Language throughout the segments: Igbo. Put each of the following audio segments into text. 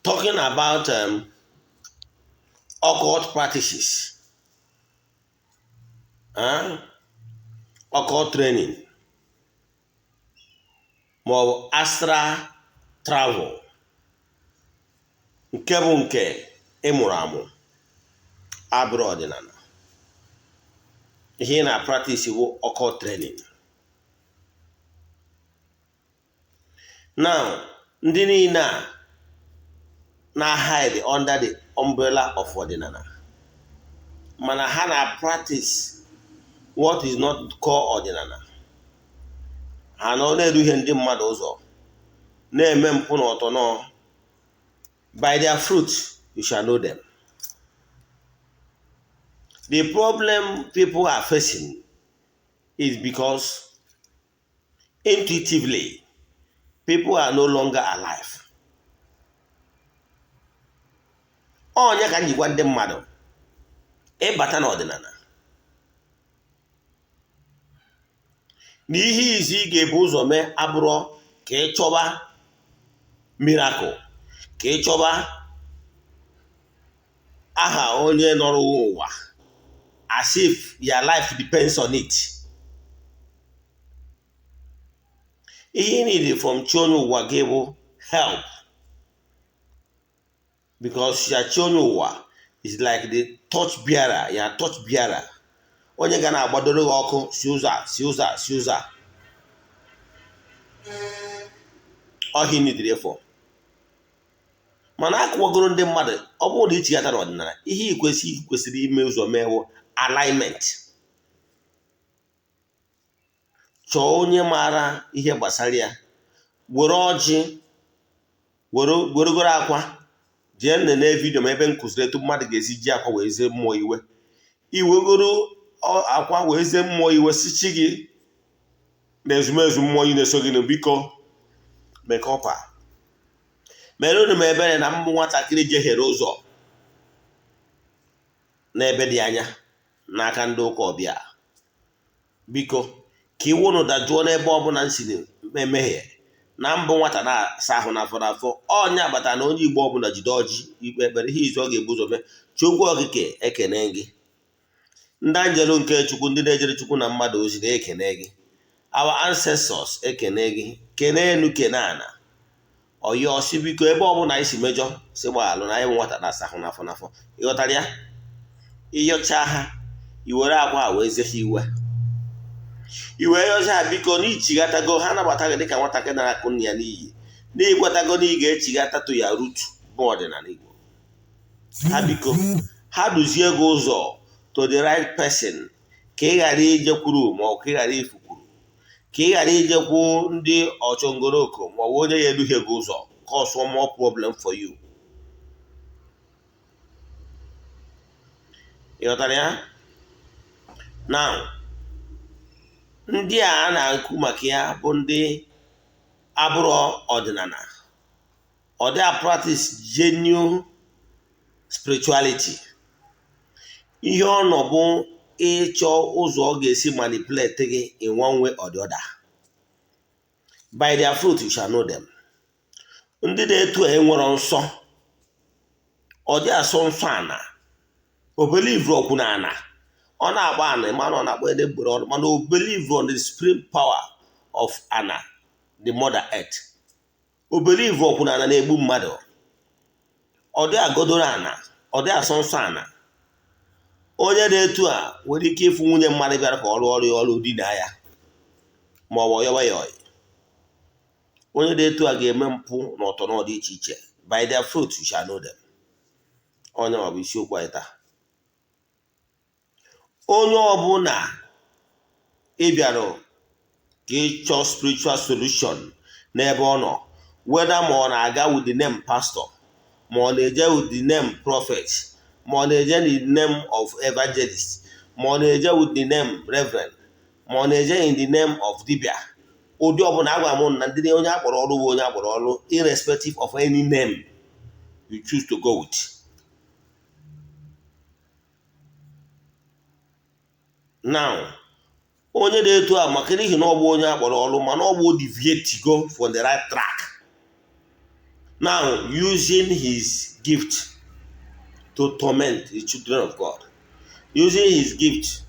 Talking about occult practices, occult training ma ọ bụ astral travel, nke bụ nke ị mụrụ amụ abụrọ ọdịnala. Ihe ị na-practice bụ occult training. Now, ndị niile a na-hide under the umbrella of ọdịnala, mana ha na-practice what is not called ọdịnala. Ha nọ na-eduhie ndị mmadụ ụzọ, na-eme mpụ na ọtọnọ. By their fruit you shall know them. The problem people are facing is because intuitively people are no longer alive. Ọ nya ka m ji gwa ndị mmadụ, ịbata n'ọdịnala na ihe izi ị ga-ebu ụzọ mee abụrọ ka ị chọba miracle, ka ị chọba aha onye nọrọ ụwa as if your life depends on it. Ihe ị need from chi onye ụwa gị bụ help, because your chi onye ụwa is like the torch bearer, your torch bearer, onye ga na-agbadoro gị ọkụ si ụzọ a, si ụzọ a, si ụzọ a. Ọ ihe ị needịrị for. Mana akụwagoro ndị mmadụ, ọ bụrụ na i chighata n'ọdịnala, ihe ị kwesịrị ime ụzọ mee wụ alignment. Chọọ onye maara ihe gbasara ya, were ọjị, weregoro akwa, jee nene vidio m ebe m kụziri etu mmadụ ga-esi ji akwa wee zie mmụọ iwe. I wegoro akwa wee zie mmụọ iwe, sị chi gị na ezumezu mmụọ ị na-eso gị na biko mekọpa mere unu m ebere na m bụ nwatakịrị jehiere ụzọ n'ebe dị anya n'aka ndị ụka ọbịa. Biko ka iwe unu dajụọ n'ebe ọbụla m si emehie na m bụ nwata na-asa ahụ n'afọ n'afọ. Ọ nya kpata na onye Igbo ọbụla jide ọjị ikpe ekpere, ihe izu ọ ga-ebu ụzọ mee, Chukwu okike ekene gị, ndị anjelu nke Chukwu, ndị na-ejere Chukwu na mmadụ ozi na-ekene gị, our ancestors ekene gị, kene enu kene ana, ọyọ sị biko ebe ọbụla anyị si mejọ sị gbaghalụ na anyị bụ nwata na-asa ahụ n'afọ n'afọ. Ịghọtara ya? Ị yọcha ha, i were akwa a wee zie ha iwe, i wee yọzi ha biko na i chighatago ha nabata gị dịka nwatakịrị nara akụ nna ya n'iyi, na i kwetago na ị ga-echighata to your root bụ ọdịnala Igbo. Ha biko ha duzie gị ụzọ to the right person, ka ị ghara ijekwuru ma ọ ka ị ghara ifukwuru, ka ị ghara ijekwu ndị ọchọngoroko ma ọ bụ onye ya eduhie gị ụzọ cause more problem for you. Ị ghọtara ya? Now, ndị a na-ekwu maka ya bụ ndị abụrọ ọdịnala, ọ dị practice genuine spirituality. Ihe ọ nọ bụ ịchọ ụzọ ọ ga-esi manipulate gị in one way or the other. By their fruit you shall know them. Ndị na-etu a enwerọ nsọ, ọ dị asọ nsọ ana, o believe okwu na ana, ọ na-akpọ ana mana ọ na-akpọ ede gbere ọnụ, mana o believe on the supreme power of ana, the mother earth. O believe okwu na ana na-egbu mmadụ, ọ dị agodoro ana, ọ dị asọ nsọ ana. Onye dị etu a nwere ike ịfụ nwunye mmadụ bịara ka ọ rụọ ọrụ ya ọrụ dina ya ma ọ bụ ọyọwa ya ọyị. Onye dị etu a ga-eme mpụ na ọtọnọ dị iche iche. By their fruit you shall know them. Onye ọ bụ isiokwu anyị taa. Onye ọbụla ị bịara ka ị chọọ spiritual solution n'ebe ọ nọ, whether ma ọ na-aga with the name pastor, ma ọ na-eje with the name prophet, ma ọ na-eje the name of evangelist, ma ọ na-eje with the name reverend, ma ọ na-eje in the name of dibia, ụdị ọbụla, agwa m na ndị onye akpọrọ ọrụ bụ onye akpọrọ ọrụ, irrespective of any name you choose to go with. Now, onye dị etu a, maka n'ihi na ọ bụ onye akpọrọ ọrụ, mana ọ bụ deviate go from the right track, Now using his gift to torment the children of God, using his gift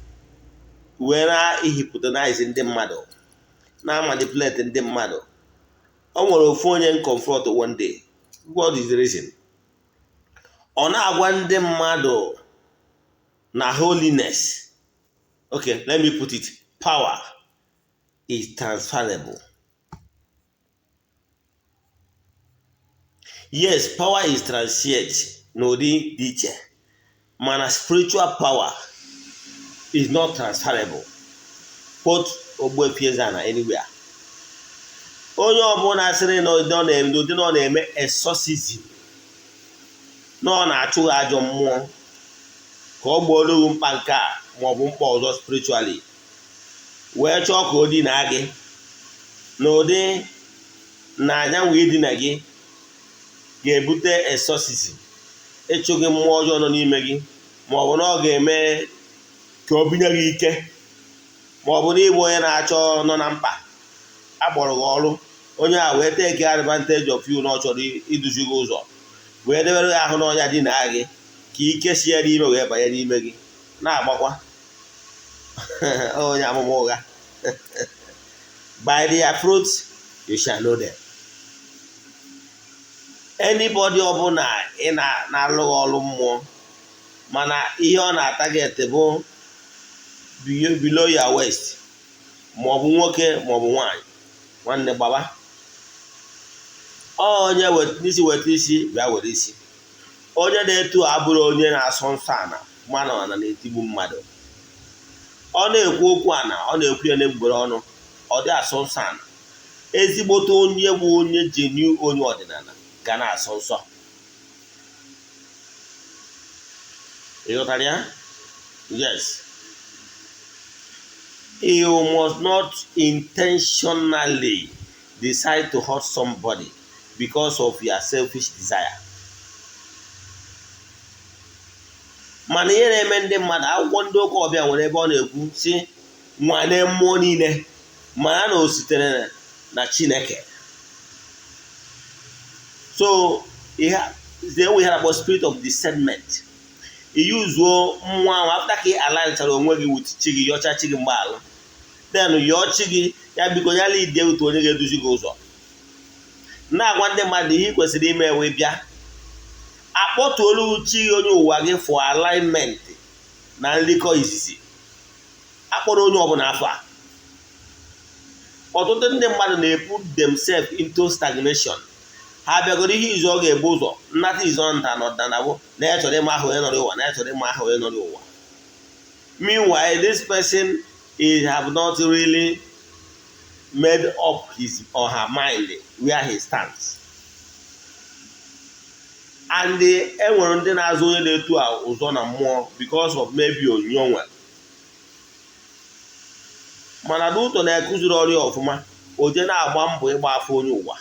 wee na-hypnotize ndị mmadụ, na-manipulate ndị mmadụ. O nwere ofu onye m confront one day. What is the reason? Ọ na-agwa ndị mmadụ na holiness, okay, let me put it, power is transferable. Yes, power is transient n'ụdị dị iche, mana spiritual power is not transferable. Put Ogbuefi Eze-Ana anywhere. Onye ọbụla sịrị na ụdị na ọ na-eme exorcism, na ọ na-achụ ajọ mmụọ ka ọ gbooro mkpa nke a maọbụ mkpa ọzọ spiritually, wee chọọ ka o dinaa gị n'ụdị na anyanwụ idina gị ga-ebute exorcism, ịchụ gị mmụọ ọjọọ nọ n'ime gị, maọbụ na ọ ga-eme ka o binye gị ike, maọbụ na ịbụ onye na-achọ nọ na mkpa akpọrọ gị ọrụ, onye a wee take advantage of you na ọ chọrọ iduzi gị ụzọ wee debere gị ahụ n'ọnya dinaa gị ka ike si ya n'ime wee banye n'ime gị na-agbakwa onye amụma ụgha. By their fruits you shall know them. Anybody ọbụla ị na-alụghị ọrụ mmụọ, mana ihe ọ na-atarget bụ below your waist, maọbụ nwoke maọbụ nwaanyị, nwanne, gbaba onye isi weta isi bịa were isi. Onye na-etu abụrụ onye na-asọ nsọ ana, mana ana na-etigbu mmadụ. Ọ na-ekwu okwu ana, ọ na-ekwu ya n'egbugbere ọnụ, ọ dị asọ nsọ ana. Ezigbote onye bụ onye genuine onye ọdịnala ga na-asọ nsọ. Ịghọtara ya? Yes, you must not intentionally decide to hurt somebody because of your selfish desire. Mana ihe na-eme ndị mmadụ, akwụkwọ ndị ụka ọbịa nwere ebe ọ na-ekwu si nwane mmụọ niile mara na o sitere na Chineke. So ihe enwe ihe na-akpọ spirit of discernment. Iyuzuo mmụọ ahụ after ka ị alignchara onwe gị with chi gị, yọcha chi gị mgbaalụ, then yọọ chi gị ya biko ya lead otu onye ga-eduzi gị ụzọ. Na-agwa ndị mmadụ ihe ị kwesịrị ime wee bịa akpọtuolu chi onye ụwa gị for alignment na nrikọ izizi. Akpọrọ onye ọbụla afọ a. Ọtụtụ ndị mmadụ na-eput themselves into stagnation. Ha bịagoro ihe izu ọ ga-ebu ụzọ nnata izu nta na ọdịnala bụ na ya chọrọ ịma aha onye nọrọ ụwa, na ya chọrọ ịma aha onye nọrọ ụwa. Meanwhile, this person is have not really made up his or her mind where he stands. And e nwere ndị na-azụ onye na-etu a ụzọ na mmụọ because of maybe onyinye o nwere, mana n'ụtọ na-ekụziri ọrụ ya ọfụma, o je na-agba mbọ ịgba afọ onye ụwa.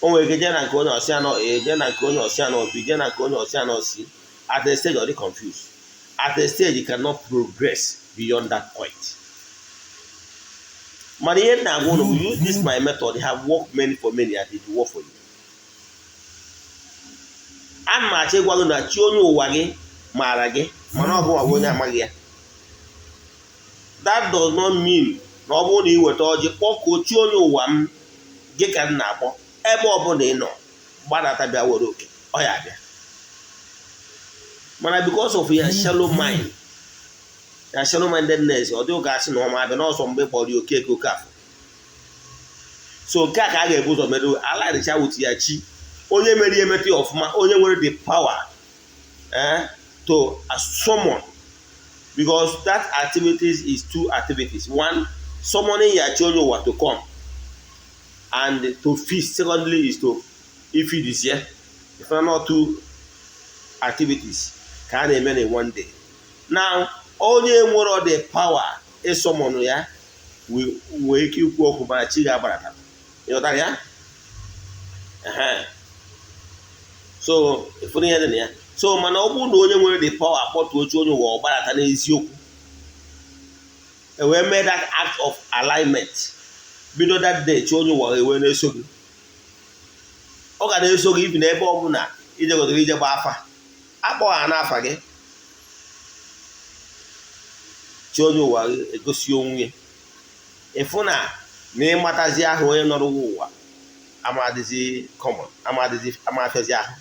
O nwere ike jee na nke onye ọsịa nọ A, jee na nke onye ọsịa nọ B, jee na nke onye ọsịa nọ C. At a stage ọ dị confused. At a stage you cannot progress beyond that point. Mana ihe m na-agwa unu bụ, use this my method. It have worked many for many and it will work for you. Ana m achọ ịgwa gị na chi onye ụwa gị maara gị, mana ọ bụ onye amaghị ya. That does not mean na ọ bụrụ na ị weta ọjị kpọkuo chi onye ụwa m gị ka m na-akpọ, ebe ọbụla ị nọ gbadata bịa were oke ọ ya abịa. Mana because of your shallow mind, your shallow mindedness, ọ dị ụka asị na ọma abịa n'ọsọ mgbe kpọrọ ya Okeke Okafọ. So nke a ka a ga-ebu ụzọ mere align with ya chi onye mere ihe metụ ya ọfụma, onye nwere the power to summon, because that activities is two activities: one, summoning ya chi onye ụwa to come and to feast; secondly is to if it is here. If not, two activities ka a na-eme na one day. Now onye nwere the power ịsummon ya nwee ike ikwu okwu, mana chi ga-agbarata. Ịghọtara ya? So ịfụrụ ihe dị na ya. So mana ọ bụrụ na onye nwere the power akpọtuo chi onye ụwa, ọ gbarata n'eziokwu, e wee mee that act of alignment, bido that day chi onye ụwa ewee na-eso gị. Ọ ga na-eso gị ibi n'ebe ọ bụla ijegodoro ije gba afa, akpọ ha n'afa gị, chi onye ụwa gị egosi onwe ya. Ịfụ na na ịmatazi ahụ onye nọrọ ụwa amadịzi common, amadịzi amafiazi ahụ.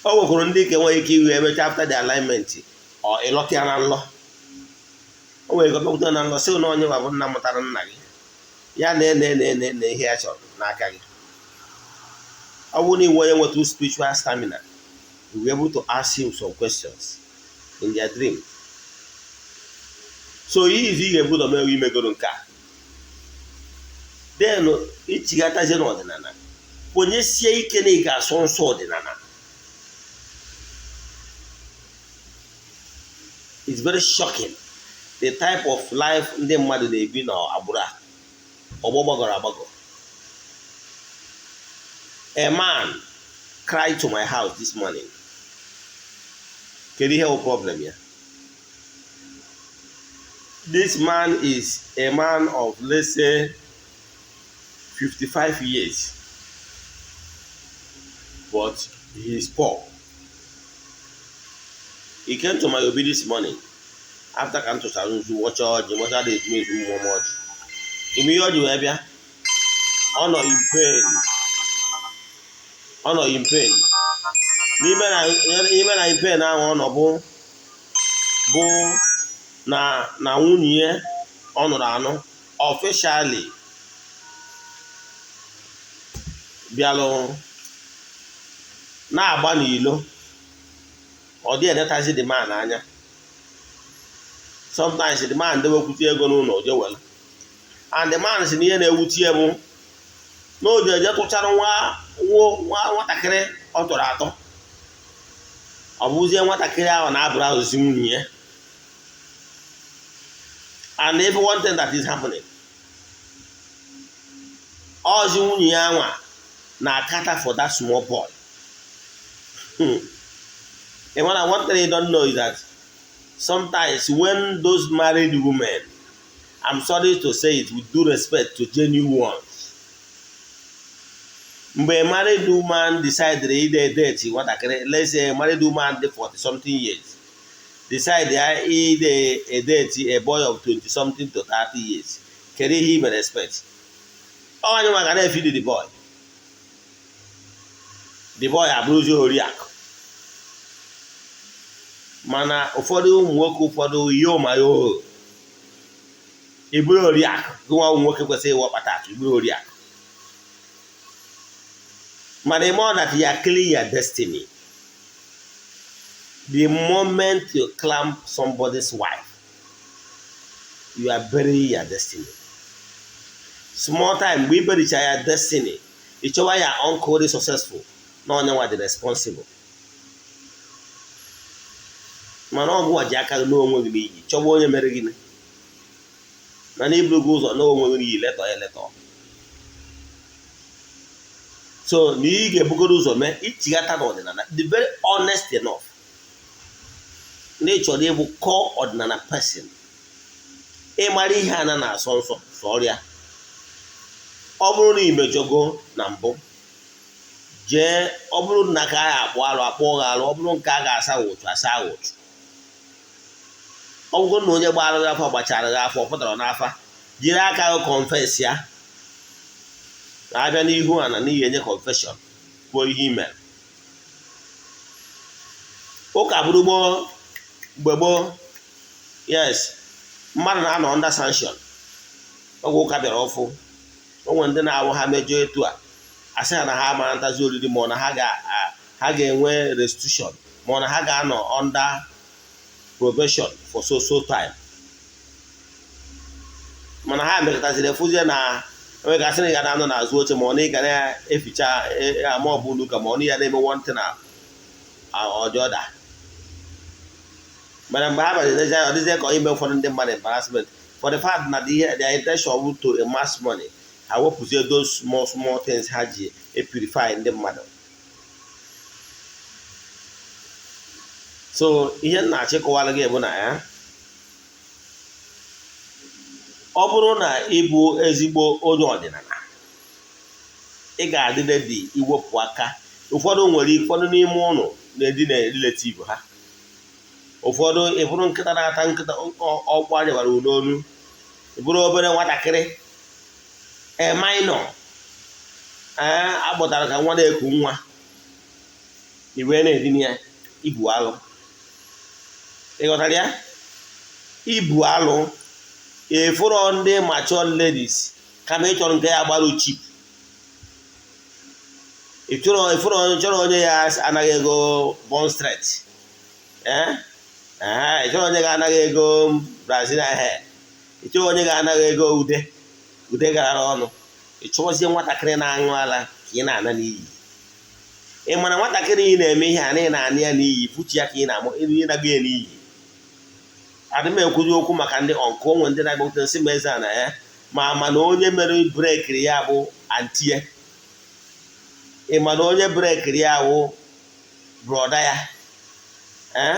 O nwekwuru ndị ka enweghị ike iwe emecha after the alignment, ọ ịlọta ya na nlọ. O nwere ike ọbịakwute na nlọ, sị na onye nwa bụ nna mụtara nna gị, ya na ene ene ene na ihe ya chọrọ n'aka gị. Ọ bụrụ na ị nwere onye nweta spiritual stamina, you will be able to ask him some questions in their dream. So ihe izu ị ga-ebu ụzọ mewe imegoro nke a, then ichighatazie n'ọdịnala, kwenyesie ike na ị ga-asọ nsọ ọdịnala. It's very shocking, the type of life ndị mmadụ na-ebi n'agbụrụ a, ọgbọ gbagọrọ agbagọ. A man cried to my house this morning. Kedu ihe bụ problem ya? This man is a man of, let's say, 55 years, but he is poor. He came to my obi this morning after ka m tụchara nzu, wọcha ọjị, mọcha dị ezumezu mmụọ m ọjị. Ime ihe ọjị wee bịa, ọ nọ in pain, ọ nọ in pain. N'ime na in pain ahụ ọ nọ bụ na nwunye ya ọ nụrụ anụ officially bịalụ na-agba n'ilo, ọ dị enetazi the man anya. Sometimes the man dewekwute ego n'ụlọ, o je were, and the man si na ihe na-ewute ya bụ na o ji eje tụchara nwa nwatakịrị ọ tọrọ atọ, ọ bụzie nwatakịrị ahụ na-abụrụ azụzi nwunye ya. And if one thing that is happening, ọzi nwunye ya nwa na-akata for that small boy. And one thing you don't know is that sometimes when those married women, I'm sorry to say it with due respect to genuine ones, mgbe married woman decided ide date nwatakịrị, let's say a married woman dị 40 something years decide ya ide date a boy of 20 something to 30 years, kedu ihe i mere expect? Onye nwa ga na-efidi the boy, the boy abụrụzi oriakụ. Mana ụfọdụ ụmụ nwoke, ụfọdụ ihe ma ya o iburu oriakụ gị, nwa ụmụ nwoke kwesịrị ịwọ kpata akụ iburu oriakụ. Mana ime ọ that you are killing your destiny. The moment you clamp somebody's wife, you are burying your destiny. Small time mgbe i bericha ya destiny, ị chọwa ya uncle dị successful na onye nwa dị responsible, mana ọ gụwa ji aka gị n'onwe gị n'iyi chọwa onye mere gịnị, mana iburu gị ụzọ n'onwe gị n'iyi letọ ya letọ. So na ị ga-ebugoro ụzọ mee ichighata n'ọdịnala, dị very honest enough na ị chọrọ ịbụ core ọdịnala person, ịmara ihe a na na-asọ nsọ sọrịa. Ọ bụrụ na imejọgo na mbụ, jee, ọ bụrụ na ka a ga-akpụ alụ akpụ gị alụ, ọ bụrụ nke a ga-asa ụtụ asa ụtụ, ọ bụrụ na onye gbara gị afọ gbachara gị afọ pụtara n'afa, jiri aka gị confess ya, na-abịa n'ihu ana n'ihi enye confession, kwuo ihe ime. Ụka bụrụ gboo, mgbe gboo, yes, mmadụ na-anọ under sanction. Oge ụka bịara ọfụ, o nwere ndị na-awụ ha mejọ etu a, asị ha na ha amara ntazi oriri, ma ọ na ha ga-enwe restitution, ma ọ na ha ga-anọ under probation for so so time. Mana ha mekọtaziri efụzie na enwegasị na ị ga na-anọ n'azụ oche, ma ọ na ị ga na-eficha ama ọbụla ụka, ma ọ na ya na-eme one thing or the other. Mana mgbe ha banyere anya, ọ dịzie ka ime ụfọdụ ndị mmadụ embarrassment for the fact na their intention bụ to amass money. Ha wepụzie those small small things ha ji epurify ndị mmadụ. So ihe m na-achịkọwara gị bụ na ya, ọ bụrụ na ị bụ ezigbo onye ọdịnala, Ị ga-adị ready iwepụ aka. Ụfọdụ nwere, ụfọdụ n'ime ụnụ na-edina relative ha. Ụfọdụ ịbụrụ nkịta na-ata nkịta ọkpụ anyabara n'onu. Ịbụrụ obere nwatakịrị, a minor, ee, akpọtara ka nwa na-eku nwa, i wee na-edina ya. Ibu alụ, ị ghọtara ya? Ibu alụ. Ịfụrọ ndị mature ladies, kama ị chọrọ nke ya gbaru cheap. Ị chọrọ, ịfụrọ, chọrọ onye ya anaghị ego bone straight. Ee, ị chọrọ onye ga-anaghị ego Brazilian hair. Ị chọrọ onye ga-anaghị ego ude ude garara ọnụ. Ị chọọzie nwatakịrị na-aṅụ ala ka ị na-ana n'iyi. Ị mana nwatakịrị ị na-eme ihe a na ị na-ana ya n'iyi, fuchi ya ka ị na-amụ ị na-aga ya n'iyi. Adị m ekwuzi okwu maka ndị ọnkụ onwe, ndị na-agbapụta nsị ma eze a na ya ma mana onye mere breakiri ya bụ aunty ya. Ị ma na onye breakiri ya wụ brother ya. Eh,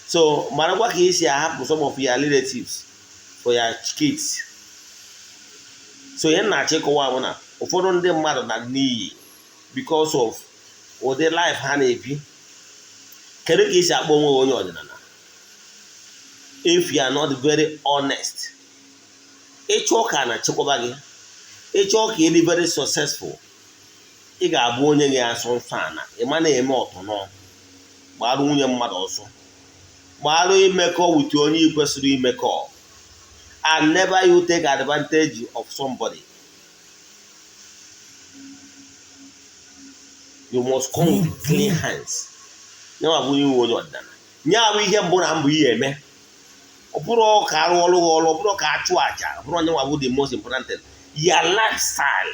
so marakwa ka isi ahapụ some of your relatives for your kids. So ihe na-achọ ịkọwa bụ na ụfọdụ ndị mmadụ na n'iyi because of ụdị life ha na-ebi. Kedu ka isi akpọ onwe onye ọdịnala if you are not very honest? Ịchọ ka na chekwaba gị, ịchọ ka ị dị very successful, ị ga-abụ onye ga-asọ nsọ ana. Ị ma na-eme ọtụnọ gbarụ nwunye mmadụ ọsọ, gbarụ imekọ with onye ị kwesịrị imekọ, and never you take advantage of somebody. You must come with clean hands. Nyawa bụ iwu onye ọdịnala, nya bụ ihe mbụ na mbụ ihe eme. Ọ bụrụ ka arụ ọrụ gị ọrụ, ọ bụrụ ka achụ aja, ọ bụrụ onye nwa bụ the most important thing. Your lifestyle,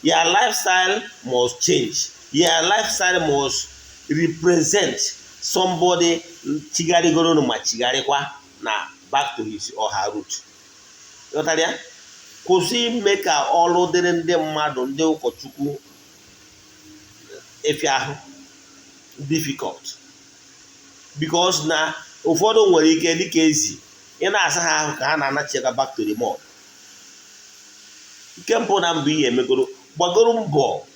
your lifestyle must change. Your lifestyle must represent somebody chigharịgoro ma chigharịkwa na back to his or her root. Ghọtara ya? Kwụsị ime ka ọrụ dịrị ndị mmadụ, ndị ụkọchukwu efi ahụ difficult, because na ụfọdụ nwere ike dịka ezi ị na-asa ha ahụ ka ha na-anachiga back to the mud. Nke mbụ na mbụ ihe emegoro, gbagoro mbọ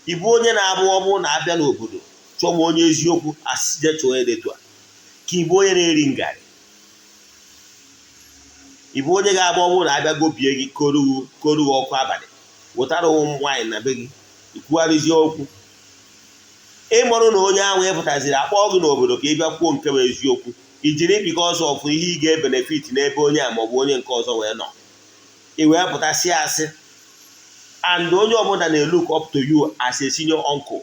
ịbụ onye na-abụ ọbụ na-abịa n'obodo chọwa onye eziokwu, asị je chọọ onye dị etu a, ka ịbụ onye na-eri ngarị, ịbụ onye ga-abụ ọbụ na-abịa gobie gị korugu ọkụ abalị, wetara ụmụ nwaanyị na be gị, ikwugharịzie okwu. Ịmarụ na onye ahụ ịpụtaziri akpọ gị n'obodo ka ị bịa kwuo nke bụ eziokwu, ijiri because of ihe ị ga-ebenefit n'ebe onye a maọbụ onye nke ọzọ wee nọ, ị wee pụtasị asị. And onye ọbụla na-look up to you as a senior uncle,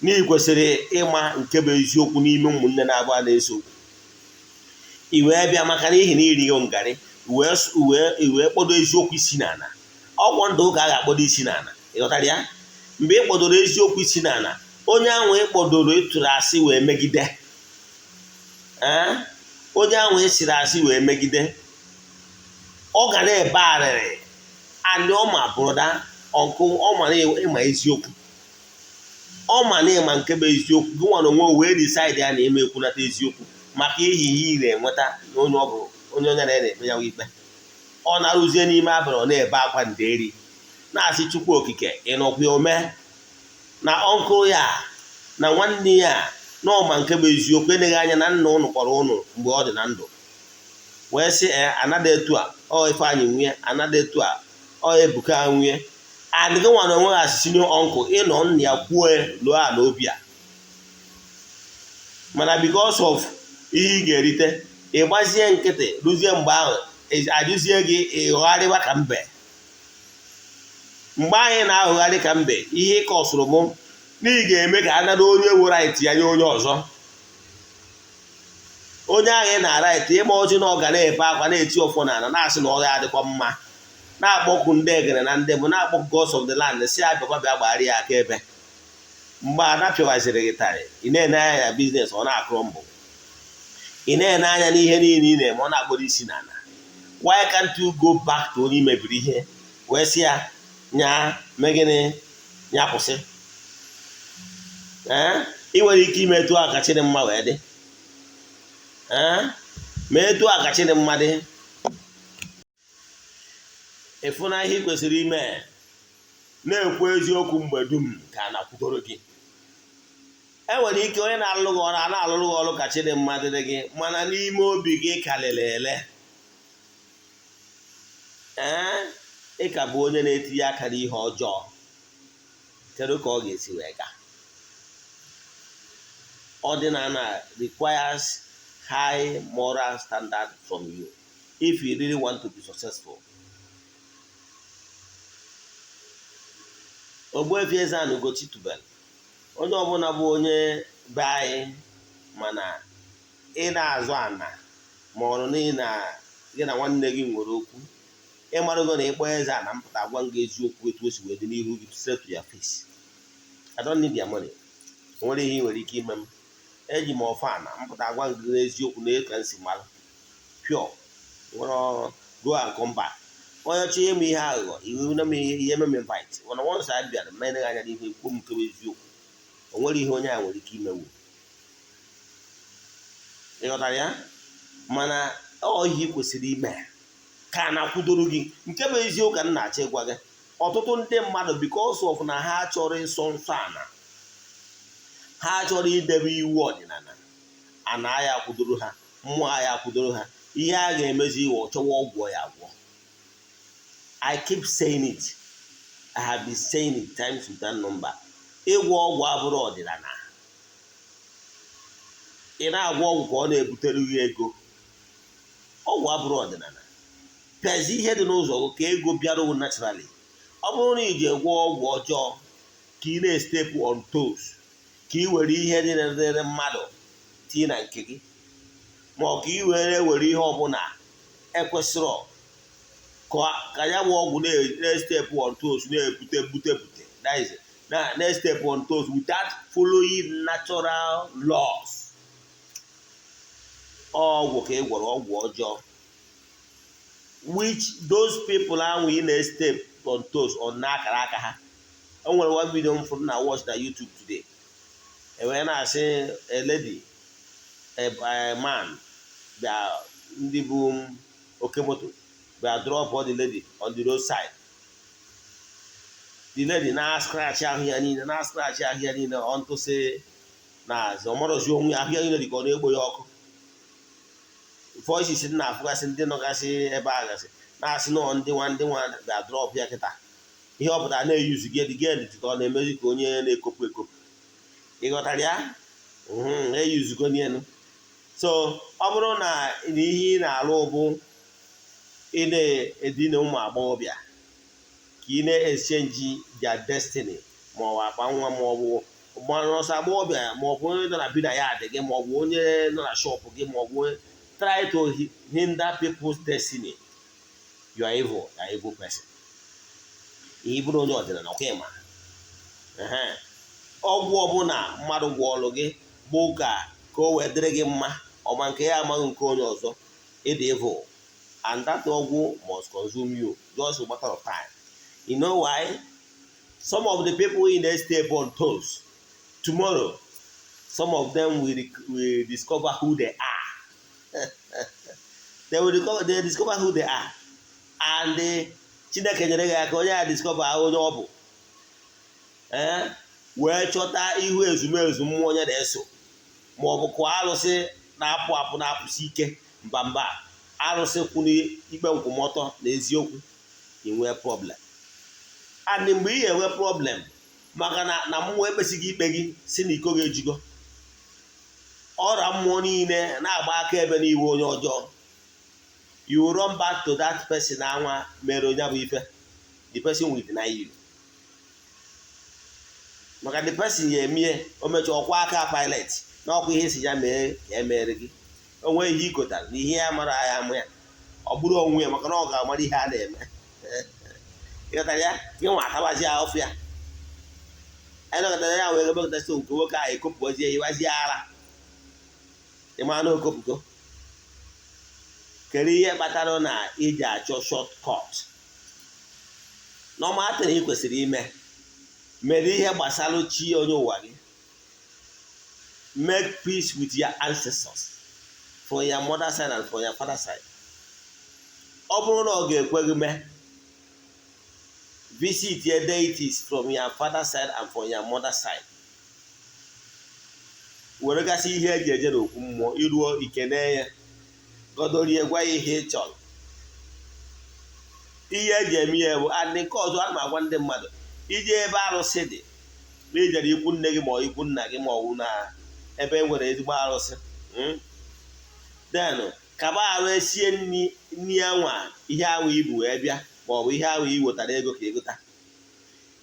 n'ihi kwesịrị ịma nke bụ eziokwu n'ime ụmụnne na-abụ a na-eso okwu. I wee bịa maka n'ihi na irighị ngarị, i wee kpọdo eziokwu isi n'ala. Ọgwụ ndụ ka a ga-akpọdo isi n'ala. Ịghọtara ya? Mgbe ị kpọdoro eziokwu isi n'ala, onye ahụ ị kpọdoro ịtụrụ asị wee megide, ee, onye ahụ ị sịrị asị wee megide, ọ ga na-ebe arịrị. And ọ ma brother, uncle, ọ ma na ịma eziokwu, ọ ma na ịma nke bụ eziokwu. Gị nwa na onwe wee decide ya na ime ekwunata eziokwu maka ihi ihe ị na-enweta na onye ọ bụ onye onye na-ekpe ya ikpe. Ọ na-arụzie n'ime abalị, ọ na-ebe akwa nderi, na-asị, "Chukwu Okike, ịnọkwa ome na uncle ya na nwanne ya na ọma nke bụ eziokwu." Eleghị anya na nna ụnụ kpọrọ ụnụ mgbe ọ dị na ndụ wee sị, ee, anada etu a, ọ Ifeanyị nwunye anada etu a, ọ Ebuka nwunye. And gị nwa na onwe gị asị senior uncle, ịnọ nna ya kwuo lụọ ala obi a, mana because of ihe ị ga-erite, ị gbazie nkịtị. Rụzie mgbe ahụ ajụzie gị, ịghọgharịwa ka mbe. Mgbe anyị na-aghọgharị ka mbe, ihe ịkọsụrụ mụ na ị ga-eme ka a nara onye were right ya nye onye ọzọ. Onye ahụ ị na right ịma ozi na ọ ga na-ebe akwa, na-eti ọfọ n'ala, na-asị na ọ ya adịkwa mma, na-akpọku ndị egere na ndị bụ na-akpọku gods of the land, si abịakwa bịa gbara ya aka ebe. Mgbe ada pịawaziri gị tarị, ị na-ene anya ya business ọ na-akụrụ mbụ, ị na-ene anya n'ihe niile ị na-eme, ọ na-akpọrọ isi n'ala. Why can't you go back to onye mebiri ihe wee sị ya nya mee gịnị, nya kwụsị? Ee, ị nwere ike ime etu a ka Chidimma wee dị. Ee, ma etu a ka Chidimma dị. Ịfụ na ihe ị kwesịrị ime Na-ekwu eziokwu mgbe dum ka a na-akwụdoro gị. E nwere ike onye na-alụ gị ọrụ a na-alụrụ gị ọrụ ka chidimma dịrị gị, mana n'ime obi gị karịrị ele. Ee, ị ka bụ onye na-etinye aka n'ihe ọjọọ. Kedu ka ọ ga-esi wee gaa? Ọdịnala requires high moral standard from you if you really want to be successful. Ogbuefi Eze-Ana Ugochi tubelu, onye ọbụla bụ onye be anyị, mana ị na-azụ ana ma ọ bụ n'ihi na gị na nwanne gị nwere okwu, ịmarụgo na ịkpọ eze ana mpụta agwa gị eziokwu etu o si wee dị n'ihu gị, straight to your face. I don't need your money. O nwere ihe ị nwere ike ime m. Eji m ọfọ ana mpụta agwa gị n'eziokwu na ka m si mara pure, nwere go and come back. Onye chọọ ime ihe aghụghọ iwu na m ihe eme m invite, mana once a bịara mere anya n'ihu, ekwu m kewa eziokwu, o nwere ihe onye a nwere ike imewu. Ị ghọtara ya? Mana ọ ihe ị kwesịrị ime ka a na-akwụdoro gị. Nke bụ eziokwu ka m na-achọ ịgwa gị, ọtụtụ ndị mmadụ, because of na ha chọrọ ịsọ nsọ ana, ha chọrọ idebe iwu ọdịnala, ana ya akwụdoro ha, mmụọ ya akwụdoro ha. Ihe a ga-emezi iwe ọchọwa ọgwụ ya agwọ. I keep saying it, I have been saying it times without number. Ịgwọ ọgwụ abụrụ ọdịnala. Ị na-agwọ ọgwụ ka ọ na-ebutere gị ego, ọgwụ abụrụ ọdịnala. Pịazi ihe dị n'ụzọ gị ka ego bịara naturally. Ọ bụrụ na ị ji egwọ ọgwụ ọjọọ ka ị na-estep on toes, ka ị were ihe dị dịrị mmadụ tinye na nke gị, ma ọ ka ị were were ihe ọbụla ekwesịrọ ka ya bụ ọgwụ na-estep on toes, na-ebute bute bute, that is, na-estep on toes without following natural laws, ọgwụ ka ị gwọrọ, ọgwụ ọjọọ, which those people ahụ ị na-estep on toes on n'akara aka ha. O nwere one video m fụrụ na watch na YouTube today, ewee na-asị a lady, a man bịa, ndị bụ oke moto bịa drop the lady on the roadside. The lady na scratch ahụ ya niile, na scratch ahụ ya niile, ọntụsị na ọmarọzi onwe ya, ahụ ya niile dị ka ọ na-egbo ya ọkụ. Voices dị na-afụgasị, ndị nọgasị ebe a gasị na-asị nọ ndị nwa bịa drop ya kịta. Ihe ọ pụtara na-eyuzu gị gị dị ka ọ na-emezi ka onye na-ekopụ ekopụ. Ị ghọtara ya? Eyuzugo n'elu. So ọ bụrụ na ihe ị na-alụ bụ ị na-edina ụmụ agbọghọbịa ka ị na-exchange their destiny, ma ọ bụ akpa nwa, ma ọ bụ ọsọ agbọghọbịa, ma ọ bụ onye nọ na bi na ya adị gị, ma ọ bụ onye nọ na shop gị, ma ọ bụ try to hinder people's destiny, you are evil, you are evil person. Ihe bụrụ onye ọdịnala ọkwa ịma ọgwụ ọbụla mmadụ gwọọlụ gị bụ ka ka o wee dịrị gị mma, ọma nke ya amaghị nke onye ọzọ, ịdị evil, and that ọgwụ must consume you, just a matter of time. You know why? Some of the people in the step on toes tomorrow, some of them will discover who they are. They discover who they are, and Chineke nyere gị aka, onye a discover onye ọ bụ, ee, wee chọta ihu ezumezu mmụọ onye na-eso, ma ọ bụ kụọ arụsị na-apụ apụ, na-apụsi ike mba mba, arụsị kwụ n'ikpe nkwụmọtọ na eziokwu, inwee problem. And mgbe ị ga-enwe problem, maka na na mmụọ ekpesighị ikpe gị si na iko ga-ejigo ọra, mmụọ niile na-agba aka ebe n'iwu onye ọjọọ, you run back to that person anwa mere onye bụ ife, the person will deny you, maka the person ya emie o mechaa ọkwa aka pilot na ọkwa ihe si ya mee ka e mere gị. O nwee ihe ikotara na ihe ya mara ya ama ya, ọ bụrụ onwe ya, maka na ọ ga-amara ihe a na-eme. Ịghọtara ya? Gị nwa atabazi ahụfụ ya. Anyị ya wee mepụtasị nke nwoke ahụ ekopụzie, yiwazie ara, ịma na okopụgo. Kedu ihe kpatara na iji achọ short cut? Normal thing ị kwesịrị ime, mere ihe gbasara chi onye ụwa gị. Make peace with your ancestors from your mother side and from your father side. Ọ bụrụ na ọ ga-ekwe gị mee, Visit your deities from your father side and from your mother side. Were gasị ihe eji eje n'okwu mmụọ, iruo ikene ya, gọdorie, gwa ya ihe ị chọrọ. Ihe eji eme ya bụ adị. Nke ọzọ ana m agwa ndị mmadụ, ije ebe arụsị dị na ijere ikwu nne gị ma ọ ikwu nna gị ma ọ bụ na ebe e nwere ezigbo arụsị, then kaba arụ esie nri, nri anwa, ihe ahụ ibu wee bịa ma ọ bụ ihe ahụ i wetara ego ka ịgụta,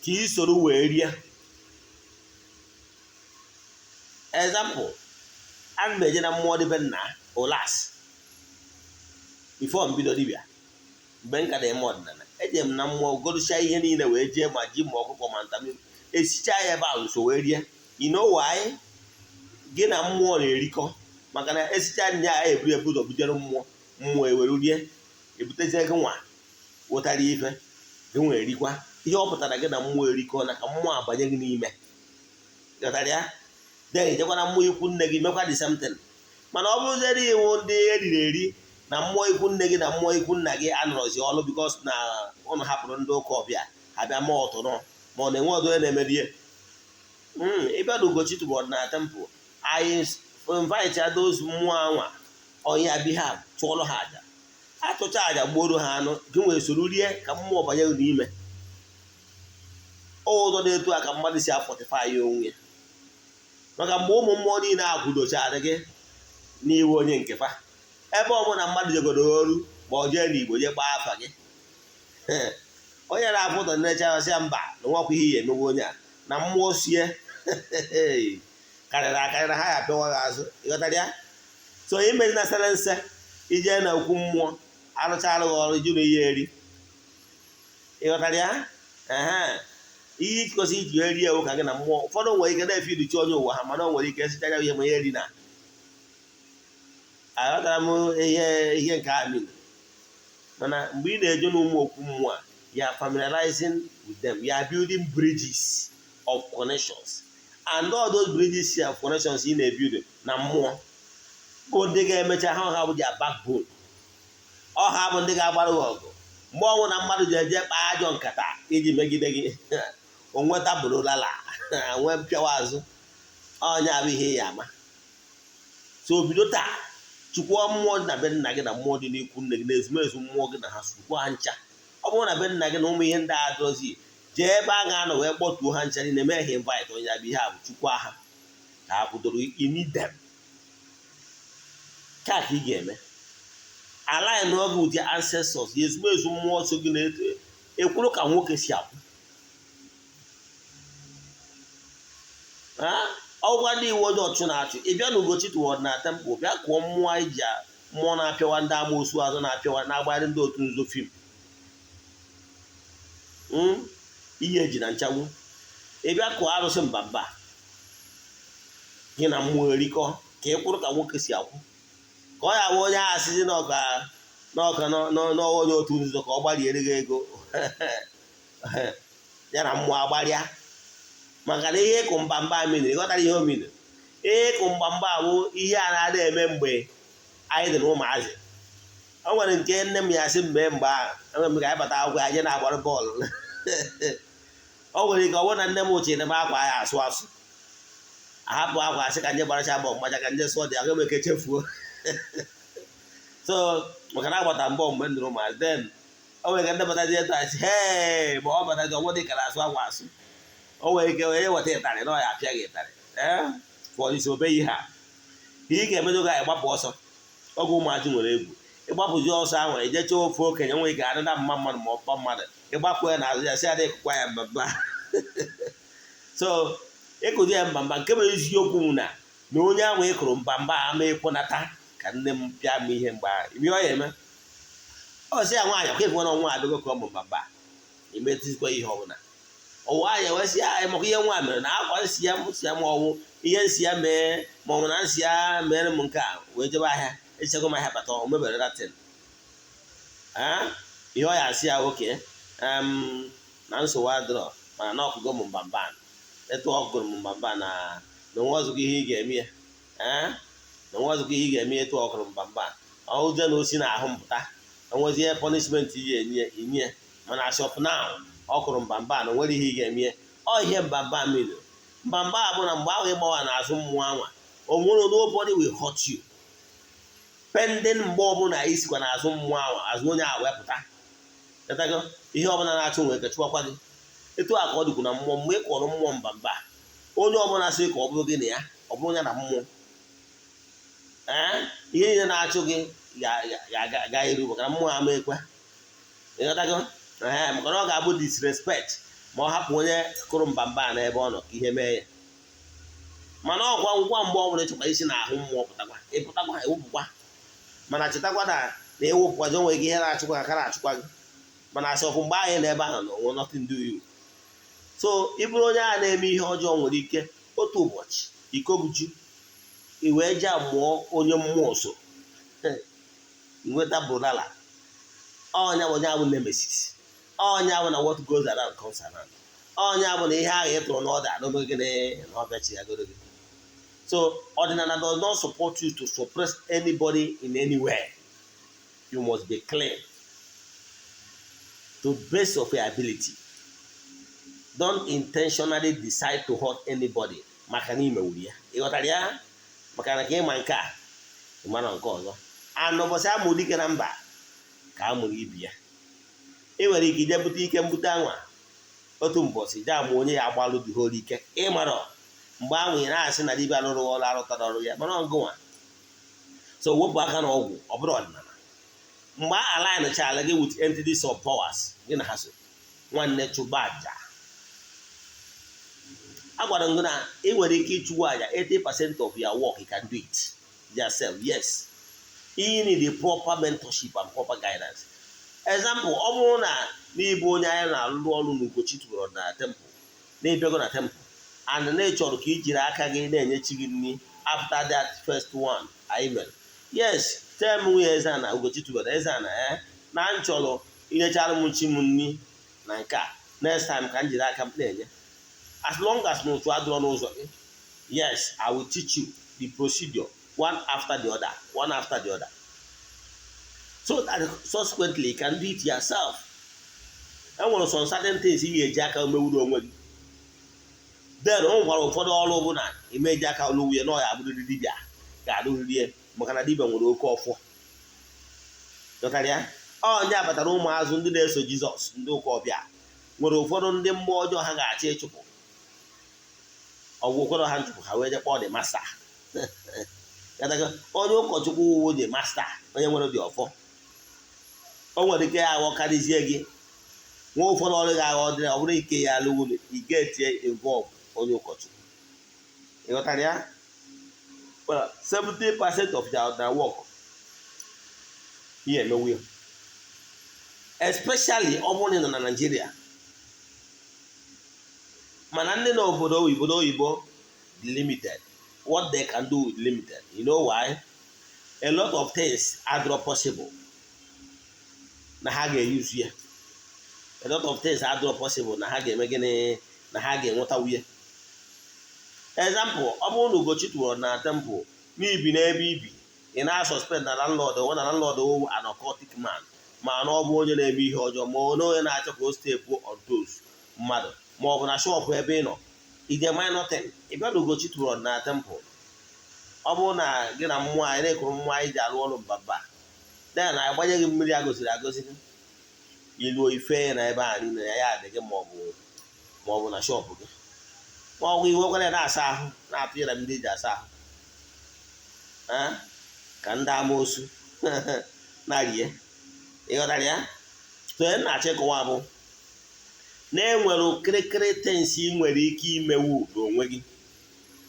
ka ị soro wee rie. Example, ana m eje na mmụọ dịbe nna olas before mbido dibịa. Mgbe m ka na-eme ọdịnala, eje m na mmụọ gorucha ihe niile wee jee, ma ji ma ọkụkọ ma ntamiri, esicha ya ebe ahụ, so wee rie. You know why? Gị na mmụọ na-erikọ, maka na esicha nri a, eburu ebu ụzọ bujere mmụọ, mmụọ ewere rie, ebutezie gị nwa wetara ife gị nwa erikwa. Ihe ọ pụtara, gị na mmụọ erikọ na ka mmụọ abanye gị n'ime. Ghọtara ya? Then ijekwa na mmụọ ikwu nne gị, mekwa the same thing. Mana ọ bụrụziere iwu ndị eriri eri na mmụọ ikwu nne gị na mmụọ ikwu nna gị anọrọzi ọlụ, because na ụnụ hapụrụ ndị ụka ọbịa ha bịa ma ọtụrụ ma ọ na-enwe ọdụ onye na-emerie. Ịbịa na Ugochi tubelu na temple anyị, invite ya those mmụọ anwa on your behalf, chụọrọ ha aja, atụcha aja, gbuoro ha anụ, gị nwere soro rie ka mmụọ banye gị n'ime. Ụzọ dị etu a ka mmadụ si afortify ya onwe ya, maka mgbe ụmụ mmụọ niile a kwudochara gị n'iwu onye nke fa, ebe ọbụla mmadụ jegoro oru ma ọ jee n'Igbo jee gbaa afa gị, onye na-afụ ụzọ nnecha ya mba na nwakwa ihe ya emegbu onye a na mmụọ sie karịrị akarịrị, ha ya apịawa gị azụ. Ịghọtara ya? So imezi na sere nse ije na okwu mmụọ, arụchara gị ọrụ, iju na ihe eri. Ịghọtara ya? Ehe, ihe ikosi iji eri ewu ka gị na mmụọ. Ụfọdụ nwere ike na-efe iduchi onye ụwa ha, mana o nwere ike esicha ya ihe ma ihe eri na. Aghọtara m ihe nke a mere. Mana mgbe ị na-eje n'ụmụ okwu mmụọ a, you are familiarizing with them, you are building bridges of connections, and all those bridges of connections ị na-ebuild na mmụọ bụ ndị ga-emecha ha bụ their backbone. Ọ ha bụ ndị ga-agbara gị ọgụ mgbe ọnwụ na mmadụ ji eje kpaa ajọ nkata iji megide gị, o nweta bụrụlala nwee mpịawa azụ. Ọnya bụ ihe ya ama. So bido taa, chukwu mmụọ dị na be nna gị na mmụọ dị n'ikwu nne gị na ezumezu mmụọ gị na ha, sukwa ha ncha. Ọ bụrụ na be nna gị na ụmụ ihe ndị a dozi, jee ebe a ga-anọ wee kpọtuo ha ncha niile, mee ha invite. Onye bụ ihe a bụ chukwu ha ka ha kwudoro. You need them ka ị ga-eme align n'oge with your ancestors, ya ezumezu mmụọ so gị na-eto ekwuru ka nwoke si akwụ. Ọgwa ndị iwu onye ọchụ na-achụ, ị bịa na Ugochi toward na temple, bịa kụọ mmụọ anyị ji, mmụọ na-apịawa ndị amoosu azụ, na-apịawa na-agbagharị ndị otu nzuzo fim ihe eji na nchagbu. Ị bịa kụọ arụsị mbamba, gị na mmụọ erikọ ka ị kwụrụ ka nwoke si akwụ, ka ọ ya bụ onye agha asịzi n'ọka n'ọka n'ọnwa onye otu nzuzo ka ọ gbariere gị ego, ya na mmụọ agbarịa. Maka na ihe ịkụ mbamba mmiri, ịghọtara ihe o mmiri? Ihe ịkụ mbamba bụ ihe a na-adị eme mgbe anyị dị na ụmụazị. O nwere nke nne m ya sị mgbe mgbe ahụ enwere m ka anyị bata akwụkwọ, anyị na-agbara bọọlụ. O nwere ike ọ bụrụ na nne m ochie m akwa ya asụ asụ, ahapụ akwa, asị ka nje gbaracha bọọlụ mmacha ka nje sụọ dị aga m eke chefuo. So maka na agbata mbọ mgbe m nụrụ ụmụazị, then o nwere ike ndị batazi etu asị hee, ma ọ batazi ọnwụ dị ka na-asụ akwa asụ. O nwere ike onye weta ịtarị na ọ ya apịa gị ịtarị ee for disobey ha. Ihe ị ga-emedo gị, anyị gbapụ ọsọ. Oge ụmụazị nwere egwu, ịgbapụzi ọsọ ahụ, ejecha ofe okenye nwere ike adịda mma mmadụ ma ọpa mmadụ, ịgbapụ ya n'azụ ya, sị ya ịkụkwa ya mbamba. So ịkụzi ya mbamba, nke bụ eziokwu bụ na onye ahụ ịkụrụ mbamba ama ekwenata ka nne m pịa m ihe mgbe ahụ. Ime ọ ya eme, ọ sị ya nwaanyị ọkwa ịfụ na ọnwa adịgo ka ọ bụ mbamba, imetụzikwa ihe ọbụla ụwa anyị ewesị ya maka ihe nwa mere na akwa nsị ya nsị ya, ma ọwụ ihe nsị ya mee, ma ọ bụ na nsị ya mere m nke a wee jebe ahịa, echego m ahịa bata, o mebere datin ihe ọ ya asị ya oke na nsogbu adịrọ, mana na ọkụgo m mbamba, etu ọkụgụrụ m mbamba na onwe ọzụkọ ihe ị ga-eme ya, na onwe ọzụkọ ihe ị ga-eme etu ọkụrụ mbamba ọhụzie na osi na ahụ mpụta, enwezi ihe punishment ị ga-enye inye. Mana as of now, Ọ kụrụ mbamba na nwere ihe ị ga-eme. Ọ ihe mbamba mere, mbamba a bụ na mgbe ahụ ịgbawa n'azụ mmụọ anwa, o nwere, nobody will hurt you, pending mgbe ọbụla isikwa n'azụ mmụọ ahụ, azụ onye ahụ wepụta. Ịtago? Ihe ọbụla na-achụ nwere ike chụwakwa gị. Etu a ka ọ dịkwu na mmụọ. Mgbe ị kọrọ mmụọ mbamba, onye ọbụla sị ka ọ bụrụ gị na ya, ọ bụrụ ya na mmụọ, ee, ihe niile na-achụ gị ga-aga iru, maka na mmụọ ama ekwe. Ịghọtago? Ee, maka na ọ ga-abụ disrespect ma ọ hapụ onye kụrụ mbamba n'ebe ọ nọ ka ihe mee ya. Mana ọkwa ngwa, mgbe ọ bụla ịchọkwa isi n'ahụ mmụọ pụtakwa, ịpụtakwa, ewepụkwa. Mana chetakwa na ewepụkwazi, onwe gị ihe na-achụkwa aka na-achụkwa gị. Mana asị ọfụ mgbe anyị n'ebe ahụ na onwe nothing do you. So ị bụrụ onye a na-eme ihe ọjọọ, nwere ike otu ụbọchị iko gị ju, i wee jee mụọ onye mmụọ so nweta brụdala. Ọnya bụ onye ahụ nemesis. Ọnya bụ na what goes around comes around. Ọnya bụ na ihe ahụ ị tụrụ n'ọda n'oge gịnị na ọ bịachigagoro gị. So ọdịnala does not support you to suppress anybody in anywhere. You must be clean to best of your ability. Don't intentionally decide to hurt anybody maka na imewuru ya. Ị ghọtara ya? Maka na ka ịma nke a, ịmara nke ọzọ. And ụbọchị a mụrụ dike na mba ka a mụrụ ibi ya, ị nwere ike ije bute ike mbute anwa otu mbọchị, jee amụ onye ya agbalụ dị holu ike. Ịmarọ mgbe ahụ ị na-asị na dibịa rụrụ ọrụ, arụtara ọrụ ya, mana ọgụnwa so wepụ aka na ọgwụ. Ọ bụrụ ọdịnala, mgbe a align chala gị with entities of powers gị na ha so, nwanne, chụba aja. A gwara m gị na ị nwere ike ịchụwa aja 80% of your work. You can do it yourself, yes. You need a proper mentorship and proper guidance. Example, ọ bụrụ na n'ịbụ onye anyị na-alụ ọrụ n'Ugochi tụrụ na temple, na-ebịago na temple and na ị chọrọ ka i jiri aka gị na-enye chi gị nri after that first one anyị mere, yes, tell m, nwunye eze na Ugochi tụbara eze na na m chọrọ inyechara m chi m nri na nke a, next time ka m jiri aka m na-enye. As long as na otu adịrọ n'ụzọ gị, yes, I will teach you the procedure one after the other, one after the other, so that subsequently you can do it yourself. E nwere some certain things ị ga-eji aka mewuru onwe gị. Then o nwekwara ụfọdụ ọrụ bụ na imeji aka ọrụ nwunye na ọ ya abụrịrị dibịa ga-arụrịrị ya, maka na dibịa nwere oke ọfọ. Ghọtara ya? Onye abatara ụmụazụ ndị na-eso Jizọs, ndị ụka ọbịa, nwere ụfọdụ ndị mmụọ ọjọọ ha ga-achọ ịchụpụ. Ọgwụ ụfọdụ ha nchụpụ, ha wee je kpọọ the master. Onye ụkọchukwu wuwo the master, onye nwere dị ọfọ, o nwere ike ya aghọ karịzie gị. Nwa ụfọdụ ọrụ ga-aghọ dị, ọ bụrụ ike ya alụwu, ị ga-etinye involve onye ụkọchukwu. Ị ghọtara ya? Well, 70% of their work ihe emewu ya, especially ọ bụrụ na ị nọ na Nigeria. Mana ndị n'obodo oyibo dị limited. What they can do is limited. You know why? A lot of things are not possible na ha ga-eyuzu ya. A lot of things are not possible na ha ga-eme gịnị, na ha ga-enweta nwunye. Example, ọ bụrụ na Ugochi tụrụ na temple n'ibi n'ebe ibi, ị na-suspend na landlord ọ na landlord wụ an occultic man, ma na ọ bụ onye na-eme ihe ọjọọ, ma ọ na onye na-achọ ka o step on toes mmadụ, ma ọ bụ na shop ebe ị nọ ije minor thing, ị bịa na Ugochi tụrụ na temple, ọ bụrụ na gị na mmụọ anyị na-ekuru mmụọ anyị ji arụ ọrụ mbamba, then agbanye gị mmiri a gosiri agosi, iluo ife na ebe a niile ya adị gị, ma ọ bụ na shop gị, ma ọ bụ iwe kwere na-asa ahụ, na-atụ ya na mmiri eji asa ahụ ka ndị amoosu na-rie. Ịghọtara ya? So onye na-achọ ịkọwa bụ na enwere okirikiri things ị nwere ike imewu n'onwe gị.